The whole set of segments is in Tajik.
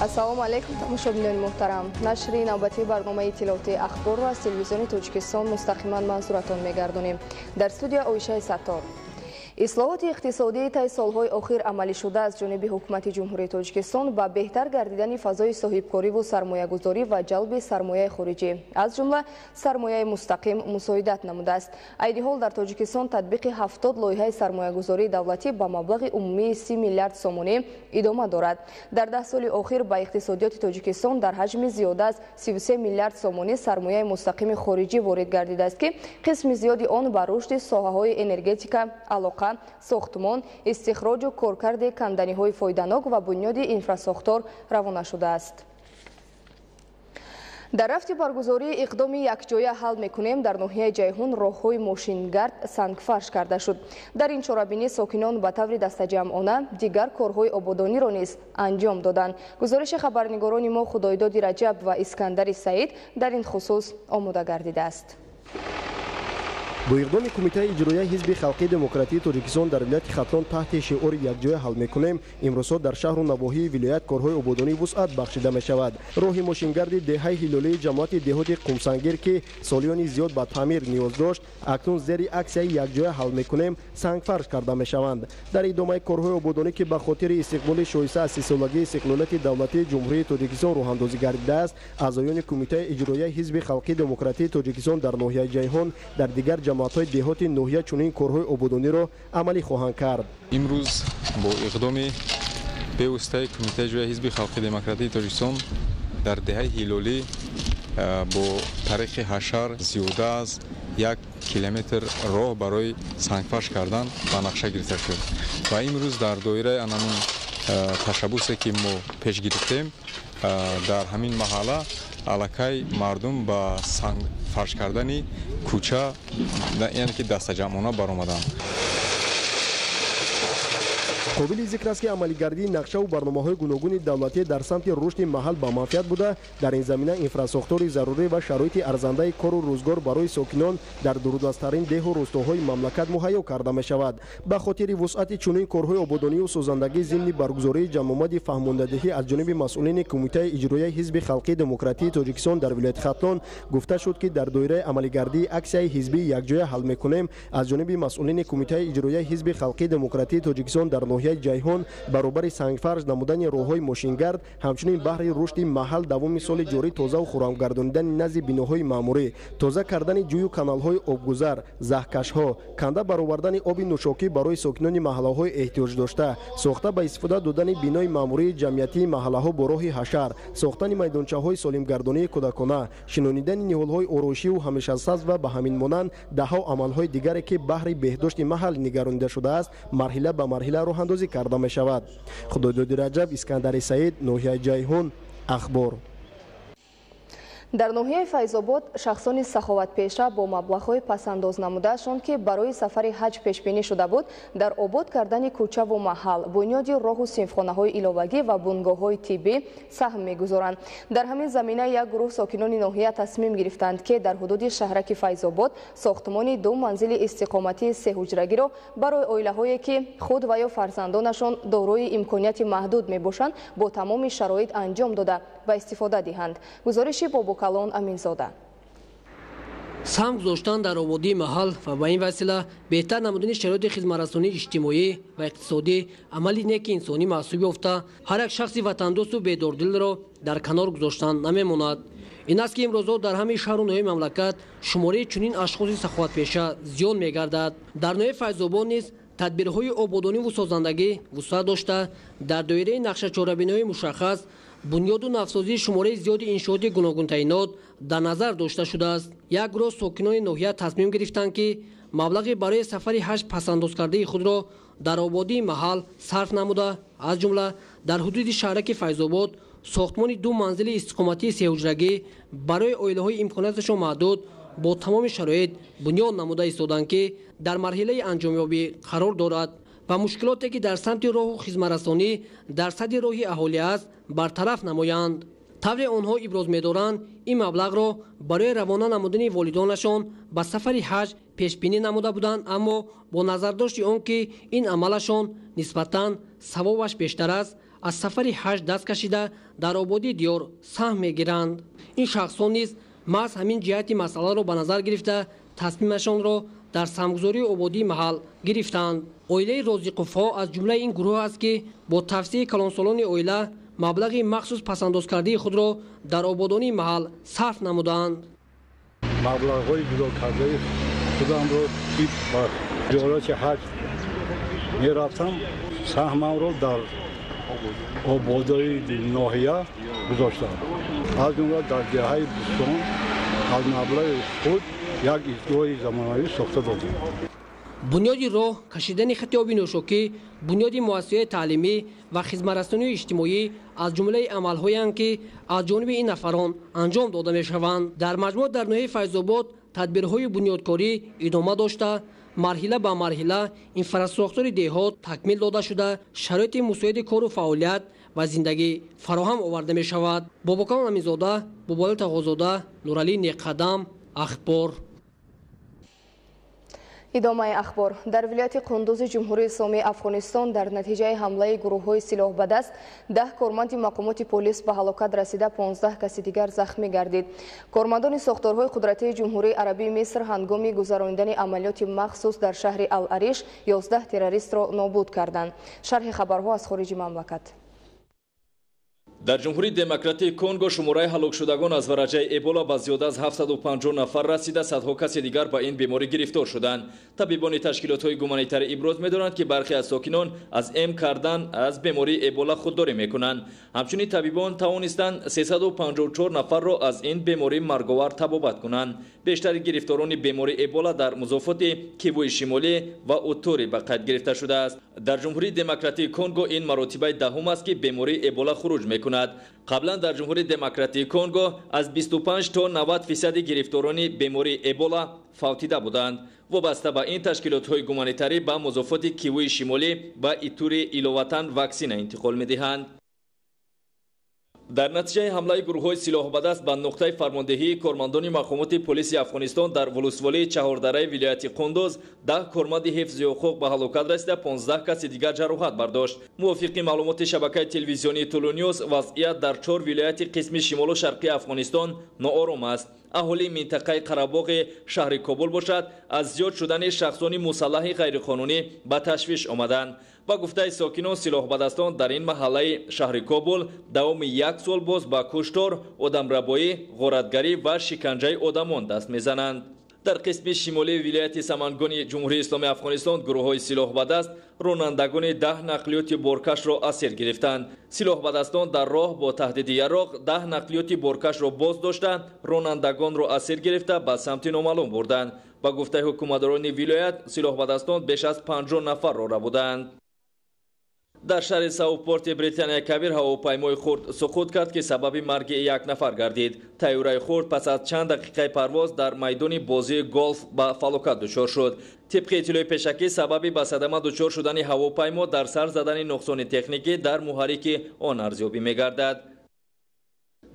Ассалому алайкум, тамошобинони муҳтарам. Нашри навбатии барномаи иттилоотии Ахборро аз телевизиони Тоҷикистон мустақиман манзуратон мегардонем. Дар студия Оишаи Саттор. Ислоҳоти иқтисодии тай солҳои охир амалӣ шуда аз ҷониби ҳукумати Ҷумҳурии Тоҷикистон ба беҳтар гардидани фазои соҳибкориву сармоягузорӣ ва ҷалби сармояи хориҷӣ, аз ҷумла сармояи мустақим, мусоидат намудааст. Айни ҳол дар Тоҷикистон татбиқи 70 лоиҳаи сармоягузории давлатӣ ба маблағи умумии 30 миллиард сомонӣ идома дорад. Дар 10 соли охир ба иқтисодиёти Тоҷикистон дар ҳаҷми зиёда аз 33 миллиард сомонӣ сармояи мустақими хориҷӣ ворид гардидааст, ки қисми зиёди он ба рушди соҳаҳои энергетика, алоқа, сохтмон, истихроҷу коркарди канданиҳои фоиданок ва бунёди инфрасохтор равона шудааст. Дар рафти баргузории иқдоми якҷоя ҳал мекунем дар ноҳияи Ҷайҳун роҳҳои мошингард сангфарш карда шуд. Дар ин чорабинӣ сокинон ба таври дастаҷамъона дигар корҳои ободониро низ анҷом доданд. Гузориши хабарнигорони мо Худойдоди Раҷаб ва Искандари Саид дар ин хусус омода гардидааст. Бо иқдоми Кумитаи иҷроияи Ҳизби халқии демократии Тоҷикистон дар вилояти Хатлон таҳти шиори «Якҷоя ҳал мекунем» имрӯзҳо дар шаҳру навоҳии вилоят корҳои ободонӣ вусъат бахшида мешавад. Роҳи мошингарди деҳаи Ҳилолии ҷамоати деҳоти Қумсангир, ки солиёни зиёд ба таъмир ниёз дошт, акнун зери аксияи «Якҷоя ҳал мекунем» сангфарш карда мешаванд. Дар идомаи корҳои ободонӣ, ки ба хотири истиқболи шоиста аз сисолагии истиқлолияти давлатии Ҷумҳурии Тоҷикистон роҳандозӣ гардидааст, аъзоёни Кумитаи иҷроияи Ҳизби халқии демократии Тоҷикистон дар ноҳияи Ҷайҳон дар дигар ҷамоатҳои деҳоти ноҳия чунин корҳои ободониро амалӣ хоҳанд кард. Имрӯз бо иқдоми бевоситаи Кумитаи иҷроияи Ҳизби халқии демократии Тоҷикистон дар деҳаи Ҳилолӣ бо тариқи ҳашар зиёда аз 1 километр роҳ барои сангфарш кардан ба нақша гирифта шуд ва имрӯз дар доираи анамун ташаббусе, ки мо пеш гирифтем, дар ҳамин маҳалла аллакай мардум ба сангфарш кардани кӯча, яъне ки дастаҷамъона баромаданд. Қобили зикр аст, ки амалигардии нақшаву барномаҳои гуногуни давлатӣ дар самти рушди маҳал ба манфиат буда, дар ин замина инфрасохтори зарурӣ ва шароити арзандаи кору рӯзгор барои сокинон дар дурдасттарин деҳу рӯстоҳои мамлакат муҳайё карда мешавад. Ба хотири вусъати чунин корҳои ободонию созандагӣ, зимни баргузории ҷамъомади фаҳмондадиҳӣ аз ҷониби масъулини Кумитаи иҷроияи Ҳизби халқии демократии Тоҷикистон дар вилояти Хатлон гуфта шуд, ки дар доираи амалигардии аксияи ҳизбии «Якҷоя ҳал мекунем» аз ҷониби масъулини Кумитаи иҷроияи Ҳизби халқии демократии Тоҷикистон дар ноҳияи Ҷайҳон баробари сангфарш намудани роҳҳои мошингард, ҳамчунин баҳри рушди маҳал давоми соли ҷорӣ тозаву хуррамгардонидани назди биноҳои маъмурӣ, тоза кардани ҷӯю каналҳои обгузар, заҳкашҳо, канда баровардани оби нӯшокӣ барои сокинони маҳаллаҳои эҳтиёҷдошта, сохта ба истифода додани бинои маъмурии ҷамъиятии маҳаллаҳо бо роҳи ҳашар, сохтани майдончаҳои солимгардонии кӯдакона, шинонидани ниҳолҳои ороишиву ҳамешасабз ва ба ҳамин монанд даҳҳо амалҳои дигаре, ки баҳри беҳдошти маҳал нигаронида шудааст, марҳила ба марҳила роҳандозӣ карда мешавад. Худойдоди Раҷаб, Искандари Саид, ноҳияи Ҷайҳун, Ахбор. Дар ноҳияи Файзобод шахсони саховатпеша бо маблағҳои пасандоз намудаашон, ки барои сафари ҳаҷ пешбинӣ шуда буд, дар обод кардани кӯчаву маҳал, бунёди роҳу синфхонаҳои иловагӣ ва бунгоҳҳои тиббӣ саҳм мегузоранд. Дар ҳамин замина як гурӯҳ сокинони ноҳия тасмим гирифтанд, ки дар ҳудуди шаҳраки Файзобод сохтмони ду манзили истиқоматии сеҳуҷрагиро барои оилаҳое, ки худ ва ё фарзандонашон дорои имконияти маҳдуд мебошанд, бо тамоми шароит анҷом дода ба истифода диҳанд. Гузориши Бобокалон Аминзода. Саҳм гузоштан дар ободии маҳал ва ба ин васила беҳтар намудани шароити хизматрасонии иҷтимоӣ ва иқтисодӣ амали неки инсонӣ маҳсуб ёфта, ҳар як шахси ватандӯсту бедордилро дар канор гузоштан намемонад. Ин аст, ки имрӯзҳо дар ҳамаи шаҳру ноҳияи мамлакат шумораи чунин ашхоси саховатпеша зиёд мегардад. Дар ноҳияи Файзобод низ тадбирҳои ободониву созандагӣ вусъат дошта, дар доираи нақшачорабиниҳои мушаххас бунёду навсозии шумораи зиёди иншооти гуногунтаинот дар назар дошта шудааст. Як гурӯҳ сокинони ноҳия тасмим гирифтанд, ки маблағи барои сафари ҳаҷ пасандозкардаи худро дар ободии маҳал сарф намуда, аз ҷумла дар ҳудуди шаҳраки Файзобод сохтмони ду манзили истиқоматии сеҳуҷрагӣ барои оилаҳои имконияташон маҳдуд бо тамоми шароит бунёд намуда истоданд, ки дар марҳилаи анҷомёбӣ қарор дорад ва мушкилоте, ки дар самти роҳу хизматрасонӣ дар садди роҳи аҳолӣ аст, бартараф намоянд. Тавре онҳо иброз медоранд, ин маблағро барои равона намудани волидонашон ба сафари ҳаҷ пешбинӣ намуда буданд, аммо бо назардошти он ки ин амалашон нисбатан савобаш бештар аст, аз сафари ҳаҷ даст кашида дар ободии диёр саҳм мегиранд. Ин шахсон низ маҳз ҳамин ҷиҳати масъаларо ба назар гирифта тасмимашонро дар саҳмгузории ободии маҳал гирифтанд. Оилаи Розиқовҳо аз ҷумлаи ин гурӯҳ аст, ки бо тавсияи калонсолони оила маблағи махсус пасандозкардии худро дар ободонии маҳал сарф намуданд. Маблағҳои ҷудокардаи худамро ки ба зиёрати ҳаҷ мерафтам, саҳмамро дар ободои ноҳия гузоштам. Аз ҷумла дар деҳаи Бӯстон аз маблағи худ як истгоҳи замонавӣ сохта додем. Бунёди роҳ, кашидани хати оби нӯшокӣ, бунёди муассисаҳои таълимӣ ва хизматрасонии иҷтимоӣ аз ҷумлаи амалҳоянд, ки аз ҷониби ин нафарон анҷом дода мешаванд. Дар маҷмӯъ дар ноҳияи Файзобод тадбирҳои бунёдкорӣ идома дошта, марҳила ба марҳила инфрасохтори деҳот такмил дода шуда, шароити мусоиди кору фаъолият ва зиндагӣ фароҳам оварда мешавад. Бобокалон Аминзода, Бобоали Тағозода, Нуралӣ Неқадам, Ахбор. Идомаи ахбор. Дар вилояти Қундузи Ҷумҳурии Исломии Афғонистон дар натиҷаи ҳамлаи гурӯҳҳои силоҳбадаст 10 корманди мақомоти полис ба ҳалокат расида, 15 каси дигар захмӣ гардид. Кормандони сохторҳои қудратии Ҷумҳурии Арабии Миср ҳангоми гузаронидани амалиёти махсус дар шаҳри Ал-Ариш 11 террористро нобуд карданд. Шарҳи хабарҳо аз хориҷи мамлакат. Дар Ҷумҳурии Демократии Конго шумораи ҳалокшудагон аз вараҷаи Эбола ба зиёда аз 750 нафар расида, садҳо каси дигар ба ин беморӣ гирифтор шуданд. Табибони ташкилотҳои гуманитарӣ иброз медоранд, ки бархе аз сокинон аз эм кардан аз бемории Эбола худдорӣ мекунанд. Ҳамчунин табибон тавонистанд 354 нафарро аз ин бемории марговар табобат кунанд. Бештари гирифторони бемории Эбола дар музофоти Кивуи Шимолӣ ва Утури ба қайд гирифта шудааст. Дар Ҷумҳурии Демократии Конго ин маротибаи даҳум аст, ки бемории Эбола хуруҷ мекунад. Қаблан дар Ҷумҳурии Демократии Конго аз 25 то 90% гирифторони бемории Эбола фавтида буданд. Вобаста ба ин ташкилотҳои гуманитарӣ ба музофоти Кивуи Шимолӣ ва Итури иловатан ваксина интиқол медиҳанд. Дар натиҷаи ҳамлаи гурӯҳҳои силоҳбадаст ба нуқтаи фармондеҳии кормандони мақомоти полиси Афғонистон дар вулусволии Чаҳордараи вилояти Қундуз 10 корманди ҳифзи ҳуқуқ ба ҳалокат расида, 15 каси дигар ҷароҳат бардошт. Мувофиқи маълумоти шабакаи телевизионии Тулунюз, вазъият дар 4 вилояти қисми шимолу шарқии Афғонистон ноором аст. Аҳолии минтақаи Қарабоғи шаҳри Кобул бошад, аз зиёд шудани шахсони мусаллаҳи ғайриқонунӣ ба ташвиш омаданд. Ба гуфтаи сокинон, силоҳбадастон дар ин маҳаллаи шаҳри Кобул давоми як сол боз ба куштор, одамрабоӣ, ғоратгарӣ ва шиканҷаи одамон даст мезананд. Дар қисми шимолии вилояти Самангони Ҷумҳурии Исломии Афғонистон гурӯҳҳои силоҳбадаст ронандагони 10 нақлиёти боркашро асир гирифтанд. Силоҳбадастон дар роҳ бо таҳдиди яроқ 10 нақлиёти боркашро боз дошта, ронандагонро асир гирифта ба самти номаълум бурданд. Ба гуфтаи ҳукуматдорони вилоят, силоҳбадастон беш аз 50 нафарро рабуданд. Дар шаҳри Саупорти Британияи Кабир ҳавопаймои хурд суқут кард, ки сабаби марги як нафар гардид. Тайёраи хурд пас аз чанд дақиқаи парвоз дар майдони бозии голф ба фалокат дучор шуд. Тибқи иттилои пешакӣ, сабаби ба садама дучор шудани ҳавопаймо дар сар задани нуқсони техникӣ дар муҳаррики он арзёбӣ мегардад.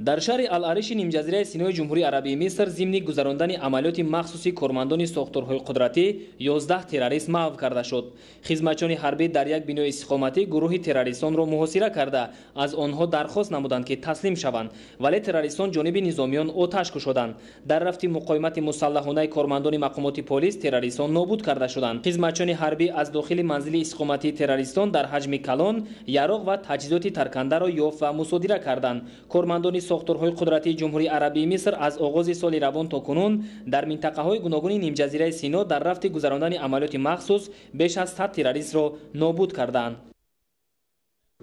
Дар шаҳри Ал-Ариши нимҷазираи Синои Ҷумҳурии Арабии Миср зимни гузарондани амалиёти махсуси кормандони сохторҳои қудратӣ 11 террорист маҳв карда шуд. Хизматчиёни ҳарбӣ дар як бинои истиқоматӣ гурӯҳи террористонро муҳосира карда, аз онҳо дархост намуданд, ки таслим шаванд, вале террористон ҷониби низомиён оташ кушоданд. Дар рафти муқовимати мусаллаҳонаи кормандони мақомоти полис террористон нобуд карда шуданд. Хизматчиёни ҳарбӣ аз дохили манзили истиқоматии террористон дар ҳаҷми калон яроқ ва таҷҳизоти таркандаро ёфт ва мусодира карданд. Кормандони сохторҳои қудратии Ҷумҳурии Арабии Миср аз оғози соли равон то кунун дар минтақаҳои гуногуни нимҷазираи Сино дар рафти гузарондани амалиёти махсус беш аз 100 террористро нобуд карданд.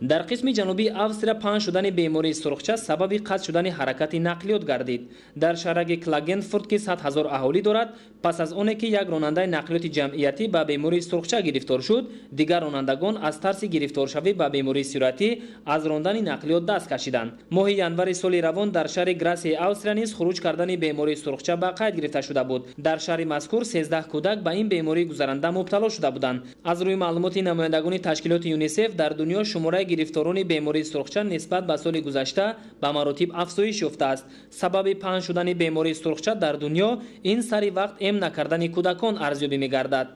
Дар қисми ҷанубии Австрия паҳн шудани бемории сурхча сабаби қатъ шудани ҳаракати нақлиёт гардид. Дар шаҳраги Клагенфурт, ки 100 000 аҳолӣ дорад, пас аз оне ки як ронандаи нақлиёти ҷамъиятӣ ба бемории сурхча гирифтор шуд, дигар ронандагон аз тарси гирифторшавӣ ба бемории сироятӣ аз рондани нақлиёт даст кашиданд. Моҳи январи соли равон дар шаҳри Грасии Австрия низ хуруҷ кардани бемории сурхча ба қайд гирифта шуда буд. Дар шаҳри мазкур 13 кӯдак ба ин бемории гузаранда мубтало шуда буданд. Аз рӯи маълумоти намояндагони ташкилоти ЮНИСЕФ, дар дунё шумораи гирифторони бемории сурхча нисбат ба соли гузашта ба маротиб афзоиш ёфтааст. Сабаби паҳн шудани бемории сурхча дар дунё ин сари вақт эм накардани кӯдакон арзёбӣ мегардад.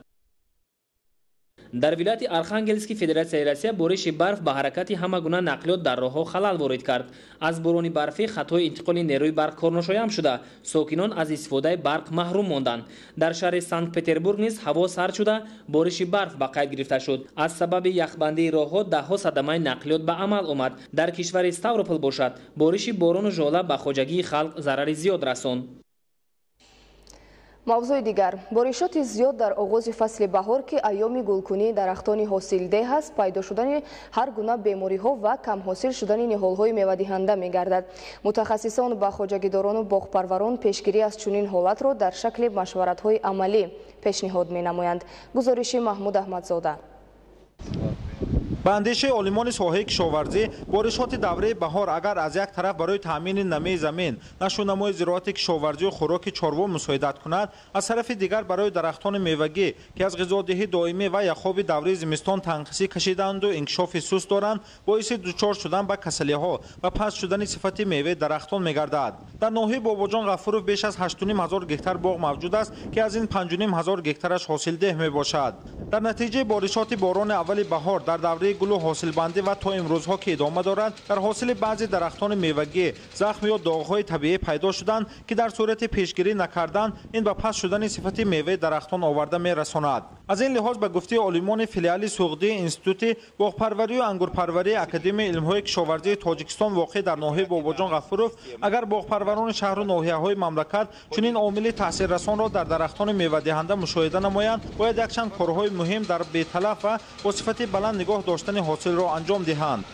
Дар вилояти Архангелски Федератсияи Россия бориши барф ба ҳаракати ҳама гуна нақлиёт дар роҳҳо халал ворид кард. Аз борони барфӣ хатҳои интиқоли нерӯи барқ корношоям шуда, сокинон аз истифодаи барқ маҳрум монданд. Дар шаҳри Санкт-Петербург низ ҳаво сард шуда, бориши барф ба қайд гирифта шуд. Аз сабаби яхбандии роҳҳо даҳҳо садамаи нақлиёт ба амал омад. Дар кишвари Ставропол бошад, бориши борону жола ба хоҷагии халқ зарари зиёд расонд. Мавзӯи дигар. Боришоти зиёд дар оғози фасли баҳор, ки айёми гулкунии дарахтони ҳосилдеҳ аст, пайдо шудани ҳар гуна бемориҳо ва камҳосил шудани ниҳолҳои мевадиҳанда мегардад. Мутахассисон ба хоҷагидорону боғпарварон пешгирӣ аз чунин ҳолатро дар шакли машваратҳои амалӣ пешниҳод менамоянд. Гузориши Маҳмуд Аҳмадзода. Ба андешаи олимони соҳаи кишоварзӣ, боришоти давраи баҳор агар аз як тараф барои таъмини намии замин, нашӯнамои зироати кишоварзию хӯроки чорво мусоидат кунад, аз тарафи дигар барои дарахтони мевагӣ, ки аз ғизодиҳӣ доимӣ ва яхоби давраи зимистон танқисӣ кашиданду инкишофи суст доранд, боиси дучор шудан ба касалиҳо ва паст шудани сифати меваи дарахтон мегардад. Дар ноҳияи Бобоҷон Ғафуров беш аз 8,5 ҳазор гектар боғ мавҷуд аст, ки аз ин 5,5 ҳазор гектараш ҳосилдеҳ мебошад. Дар натиҷаи боришоти борони аввали баҳор дар давраи гулу ҳосилбандӣ ва то имрӯзҳо ки идома дорад, дар ҳосили баъзе дарахтони мевагӣ захм ё доғҳои табиӣ пайдо шуданд, ки дар сурати пешгирӣ накардан ин ба паст шудани сифати меваи дарахтон оварда мерасонад. Аз ин лиҳоз, ба гуфтаи олимони филиали Суғдии Институти боғпарварию ангурпарварии Академияи илмҳои кишоварзии Тоҷикистон воқеъ дар ноҳияи Бобоҷон Ғафуров, агар боғпарварони шаҳру ноҳияҳои мамлакат чунин омили таъсиррасонро дар дарахтони мевадиҳанда мушоҳида намоянд, бояд якчанд корҳои муҳим дар беталаф ва бо сифати баланд нигоҳ доштани ҳосилро анҷом диҳанд.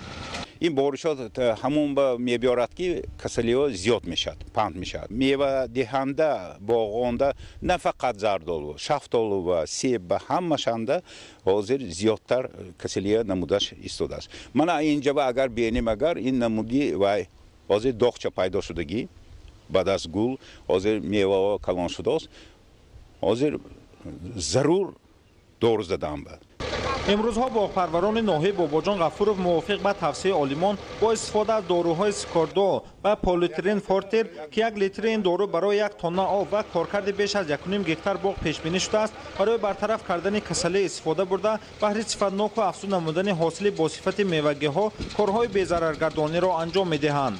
Ин боришот ҳамон ба мебиёрад, ки касалиҳо зиёд мешавад, панд мешавад. Мевадиҳанда боғонда на фақат зардолу, шафтолу ва себ ба ҳамашанда ҳозир зиёдтар касалиҳо намудаш истодааст. Мана инҷа агар бинем, агар ин намуди вай ҳозир доғча пайдо шудагӣ баъд аз гул, ҳозир меваҳо калон шудааст, ҳозир зарур дору задан ба. Имрӯзҳо боғпарварони ноҳияи Бобоҷон Ғафуров мувофиқ ба тавсияи олимон бо истифода аз доруҳои Скордо ва Политрин Фортер, ки 1 литри ин дору барои 1 тонна об ва коркарди беш аз 1,5 гектар боғ пешбинӣ шудааст, барои бартараф кардани касалӣ истифода бурда, баҳри сифатноку афзун намудани ҳосили бо сифати мевагиҳо корҳои безараргардониро анҷом медиҳанд.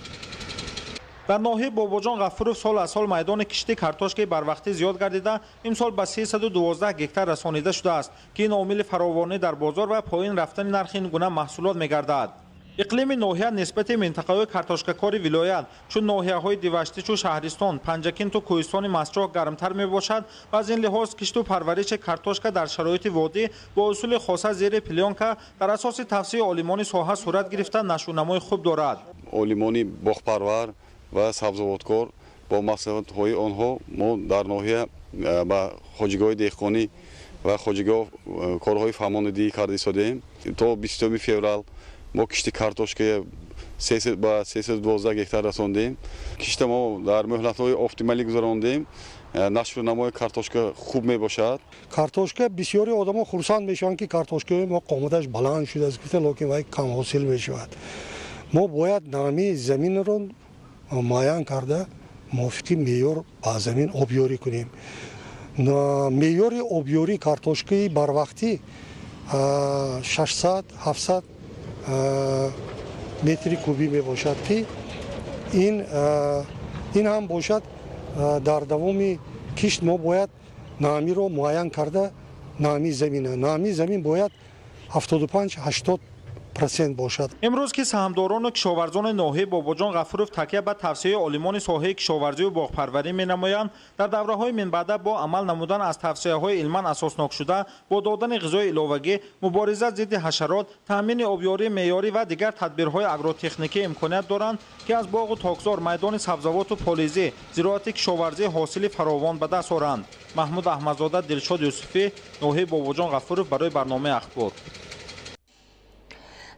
Дар ноҳияи Бобоҷон Ғафуров сол аз сол майдони кишти картошкаи барвақтӣ зиёд гардида, имсол ба 312 гектар расонида шудааст, ки ин омили фаровонӣ дар бозор ва поин рафтани нархи ин гуна маҳсулот мегардад. Иқлими ноҳия нисбати минтақаҳои картошкакори вилоят, чун ноҳияҳои Диваштичу Шаҳристон, Панҷакенту Кӯҳистони Мастчоҳ гармтар мебошад ва аз ин лиҳоз кишту парвариши картошка дар шароити водӣ бо усули хоса зери плёнка дар асоси тавсияи олимони соҳа сурат гирифта нашӯнамои хуб дорад. Олимони боғпарвар ва сабзавоткор бо маслиҳатҳои онҳо мо дар ноҳия ба хоҷигоҳи деҳқонӣ ва хоҷигоҳ корҳои фаҳмонидиҳӣ карда истодаем. То 20 феврал мо кишти картошкая ба 312 гектар расондем. Кишта мо дар муҳлатҳои оптималӣ гузарондем. Нашву намои картошка хуб мебошад. Картошка бисёри одамо хурсанд мешаванд, ки картошкаи мо қоматаш баланд шудааст, гуфта, лекин вай камҳосил мешавад. Мо бояд намии заминро муайян карда, мувофиқи меъёр ба замин обёрӣ кунем. Меъёри обёрии картошкаи барвақтӣ 600-700 метри кубӣ мебошад, ки ин ҳам бошад, дар давоми кишт мо бояд намиро муайян карда, намии замина, намии замин бояд 75-80% бошад. Имрӯз ки саҳмдорону кишоварзони ноҳияи Бобоҷон Ғафуров такя ба тавсияи олимони соҳаи кишоварзию боғпарварӣ менамоянд, дар давраҳои минбаъда бо амал намудан аз тавсияҳои илман асоснокшуда, бо додани ғизои иловагӣ, мубориза зидди ҳашарот, таъмини обёрии меъёрӣ ва дигар тадбирҳои агротехникӣ имконият доранд, ки аз боғу токзор, майдони сабзавоту полизӣ, зироати кишоварзӣ ҳосили фаровон ба даст оранд. Маҳмуд Аҳмадзода, Дилшод Юсуфӣ, ноҳияи Бобоҷон Ғафуров барои барномаи Ахбор.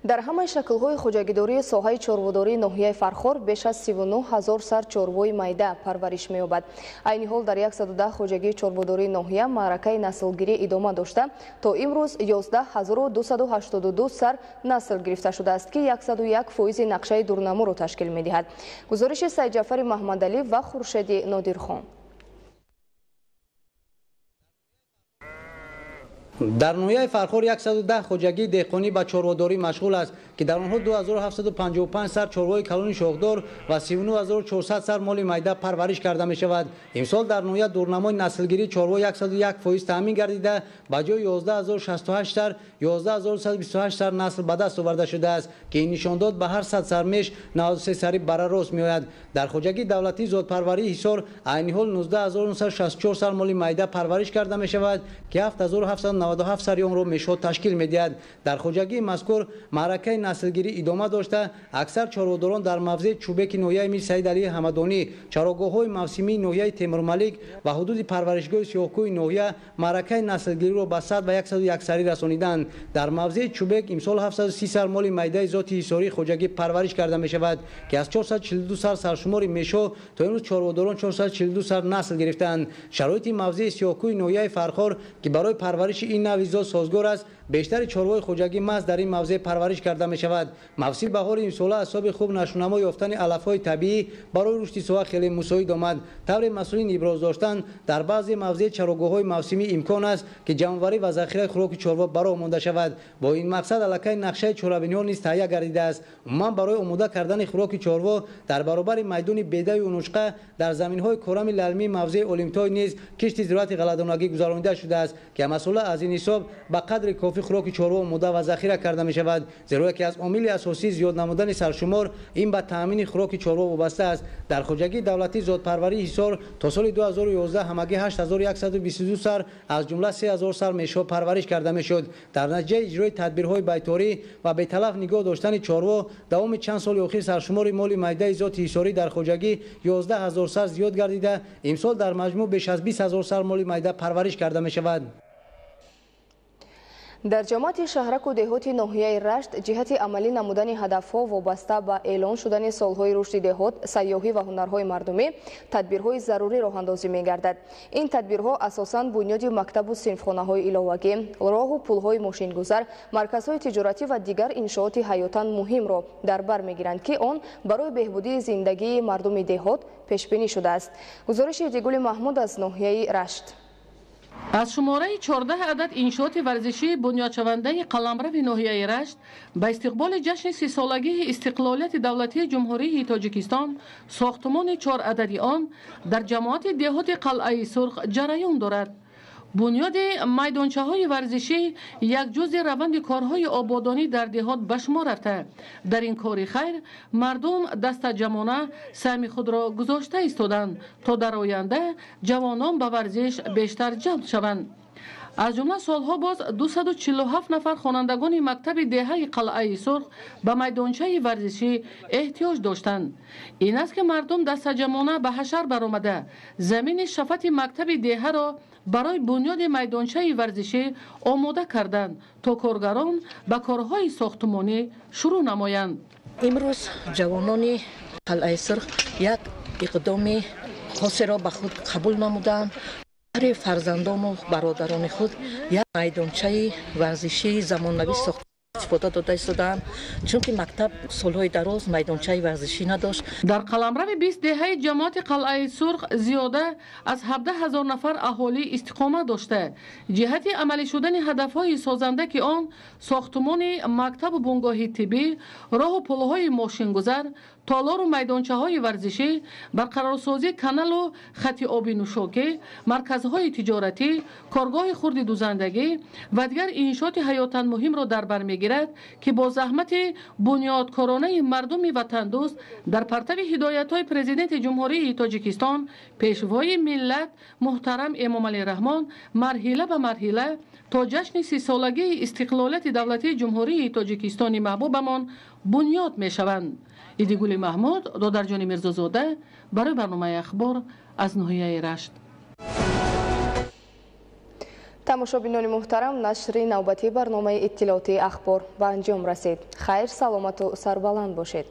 Дар ҳамаи шаклҳои хоҷагидории соҳаи чорводории ноҳияи Фархор беш аз 39 ҳазор сар чорвои майда парвариш меёбад. Айни ҳол дар 110 хоҷагии чорводории ноҳия маъракаи наслгирӣ идома дошта, то имрӯз 11 282 сар насл гирифта шудааст, ки 101% нақшаи дурнаморо ташкил медиҳад. Гузориши Сайдҷафари Маҳмадалӣ ва Хуршеди Нодирхон. Дар ноҳияи Фархор 110 хоҷагии деҳқонӣ ба чорводорӣ машғул аст, ки дар онҳо 2755 сар чорвои калони шохдор ва 39400 сар моли майда парвариш карда мешавад. Имсол дар ноҳия дурнамои наслгирии чорво 101% таъмин гардида, ба ҷои 11068 сар 11128 сар насл ба даст оварда шудааст, ки ин нишондод ба ҳар 100 сар меш 93 сари бара рост меояд. Дар хоҷагии давлатии зодпарварии Ҳисор айни ҳол 19964 сар моли майда парвариш карда мешавад, ки 7797 сари онро мешҳо ташкил медиҳад. Дар хоҷагии мазкур маъракаи наслгирӣ идома дошта, аксар чорводорон дар мавзеи Чӯбеки ноҳияи Мир Саид Алии Ҳамадонӣ, чарогоҳҳои мавсимии ноҳияи Темурмалик ва ҳудуди парваришгоҳи Сиёҳкӯҳи ноҳия маъракаи наслгириро ба 100 ва 101 сарӣ расониданд. Дар мавзеи Чӯбек имсол 730 сар моли майдаи зоти ҳисории хоҷагӣ парвариш карда мешавад, ки аз 442 сар саршумори мешҳо то имрӯз чорводорон 442 сар насл гирифтаанд. Шароити мавзеи Сиёҳкӯҳи ноҳияи Фархор, ки барои парвариши ин нави зот созгор аст, бештари чорвои хоҷагӣ маҳз дар ин мавзеъ парвариш карда мешавад. Мавсими баҳори имсола аз ҳисоби хуб нашӯнамо ёфтани алафҳои табиӣ барои рушди соҳа хеле мусоид омад. Тавре масъулин иброз доштанд, дар баъзе мавзеъ чарогоҳҳои мавсимӣ имкон аст, ки ҷамъоварӣ ва захираи хӯроки чорво бароҳ монда шавад. Бо ин мақсад аллакай нақшаи чорабиниҳо низ таҳия гардидааст. Умуман барои омода кардани хӯроки чорво дар баробари майдони бедаю унучқа дар заминҳои корами лалмии мавзеи Олимтой низ кишти зироати ғалладонагӣ гузаронида шудааст, ки масъула аз ин ҳисоб ба қадри кофӣ хӯроки чорво омода ва захира карда мешавад. Зеро яке аз омили асосии зиёд намудани саршумор ин ба таъмини хӯроки чорво вобаста аст. Дар хоҷагии давлатии зодпарварии Ҳисор то соли 2011 ҳамагӣ 8122 сар, аз ҷумла 3000 сар мешҳо парвариш карда мешуд. Дар натиҷаи иҷрои тадбирҳои байторӣ ва беталаф нигоҳ доштани чорво давоми чанд соли охир саршумори моли майдаи зоти ҳисорӣ дар хоҷагӣ 11000 сар зиёд гардида, имсол дар маҷмӯъ беш аз 20000 сар моли майда парвариш карда мешавад. Дар ҷамоати шаҳраку деҳоти ноҳияи Рашт ҷиҳати амалӣ намудани ҳадафҳо вобаста ба эълон шудани солҳои рушди деҳот, сайёҳӣ ва ҳунарҳои мардумӣ тадбирҳои зарурӣ роҳандозӣ мегардад. Ин тадбирҳо асосан бунёди мактабу синфхонаҳои иловагӣ, роҳу пулҳои мошингузар, марказҳои тиҷоратӣ ва дигар иншооти ҳаётан муҳимро дар бар мегиранд, ки он барои беҳбудии зиндагии мардуми деҳот пешбинӣ шудааст. Гузориши Дигули Маҳмуд аз ноҳияи Рашт. Аз шумораи 14 адад иншооти варзишии бунёдшавандаи қаламрави ноҳияи Рашт ба истиқболи ҷашни 30-солагии истиқлолияти давлатии Ҷумҳурии Тоҷикистон сохтумони 4 адади он дар ҷамоати деҳоти Қалъаи Сурх ҷараён дорад. Бунёди майдончаҳои варзишӣ як ҷузъи раванди корҳои ободонӣ дар деҳот ба шумор рафта. Дар ин кори хайр мардум дастаҷамона саҳми худро гузошта истоданд, то дар оянда ҷавонон ба варзиш бештар ҷалб шаванд. Аз ҷумла солҳо боз 247 нафар хонандагони мактаби деҳаи Қалъаи Сурх ба майдончаи варзишӣ эҳтиёҷ доштанд. Ин аст, ки мардум дастаҷамона ба ҳашар баромада, замини шафати мактаби деҳаро барои бунёди майдончаи варзишӣ омода карданд, то коргарон ба корҳои сохтумонӣ шурӯъ намоянд. Имрӯз ҷавонони Қалъаи Сурх як иқдоми хосеро ба худ қабул намуданд. Барои фарзандону бародарони худ як майдончаи варзишии замонавӣ сохта истифода дода истодаанд, чунки мактаб солҳои дароз майдончаи варзишӣ надошт. Дар қаламрави 20 деҳаи ҷамоати Қалъаи Сурх зиёда аз 17 000 нафар аҳолӣ истиқомат дошта, ҷиҳати амалӣ шудани ҳадафҳои созанда, ки он сохтумони мактабу бунгоҳи тиббӣ, роҳу пулҳои мошингузар, толору майдончаҳои варзишӣ, барқарорсозии каналу хати оби нӯшокӣ, марказҳои тиҷоратӣ, коргоҳи хурди дузандагӣ ва дигар иншооти ҳаётан муҳимро дар бар мегирад, ки бо заҳмати бунёдкоронаи мардуми ватандӯст дар партави ҳидоятҳои Президенти Ҷумҳурии Тоҷикистон, Пешвои миллат муҳтарам Эмомалӣ Раҳмон марҳила ба марҳила то ҷашни 30-солагии истиқлолияти давлатии Ҷумҳурии Тоҷикистони маҳбубамон бунёд мешаванд. Идигули Маҳмуд, Додарҷони Мирзозода барои барномаи Ахбор аз ноҳияи Рашт. Тамошобинони муҳтарам, нашри навбатии барномаи иттилоотии Ахбор ба анҷом расид. Хайр, саломату сарбаланд бошед.